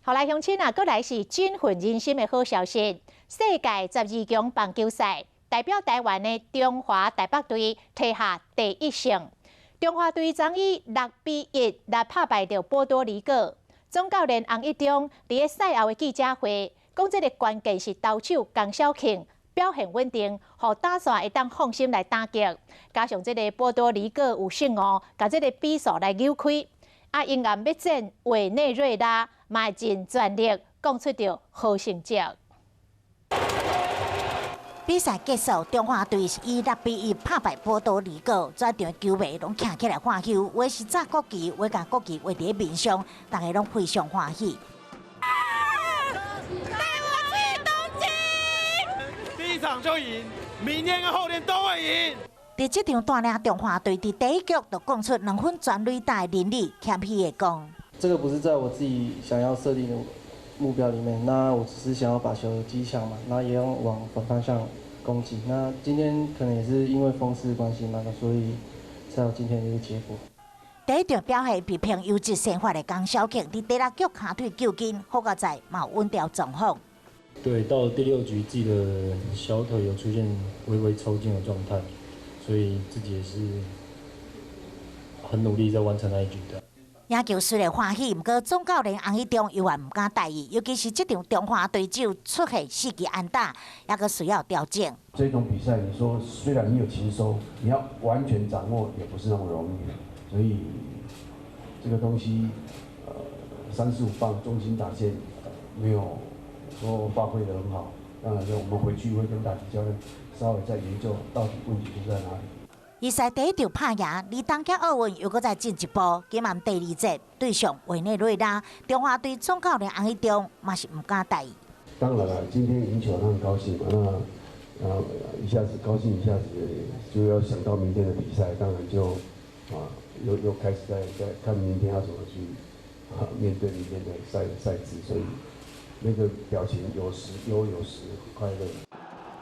好來，鄉親啊，閣來是振奮人心的好消息。世界12強棒球賽，代表台灣的中華台北隊提下第一勝。中華隊昨以6比1來拍敗著波多黎各。總教練洪一中佇咧賽後的記者會，講這个關鍵是投手江小慶表現穩定，予打線會當放心來打擊。加上這个波多黎各有失誤，共這个比數來扭開。啊，𪜶暗欲戰委內瑞拉，嘛會盡全力講出著好成績。比賽結束，中華隊是以6比1拍敗波多黎各，全場球迷攏徛起來歡呼，有的是紮國旗，有的共國旗畫佇面上，大家攏非常歡喜。帶我去東京！第一場就贏，明天跟後天都會贏。佇這場帶領中華隊佇第一局就講出2分全壘打的能力，謙虛的講：這個不是在我自己想要設定的目標裡面，那我只是想要把球擊強嘛，那也要往反方向攻擊。那今天可能也是因為風勢關係嘛，所以才有今天這個結果。第一場表現被評優質先發的江小慶，佇第六局跤腿揪筋，好佳哉嘛有穩牢狀況。對，到第六局自己的小腿有出現微微抽筋的狀態，所以自己也是很努力在完成那一局的。贏球雖然歡喜，毋過總教練洪一中猶原毋敢大意，尤其是這場中華隊手出現四支安打，猶閣需要調整。這種比賽，你說雖然你有勤收，你要完全掌握也不是那麼容易，所以這個東西，三四五棒中心打線沒有說發揮得很好，當然說我們回去會跟打擊教練稍微再研究到底問題出在哪裡。伊賽第一場拍贏，離東京奧運又閣再進一步。今晚第二節對上委內瑞拉，中華隊總教練洪一中嘛是毋敢大意。當然啦，今天贏球，他很高興嘛。那一下子高興，一下子就要想到明天的比賽，當然就啊又開始在看明天要怎麼去面對明天的賽制，所以那個表情有時憂，有時快樂。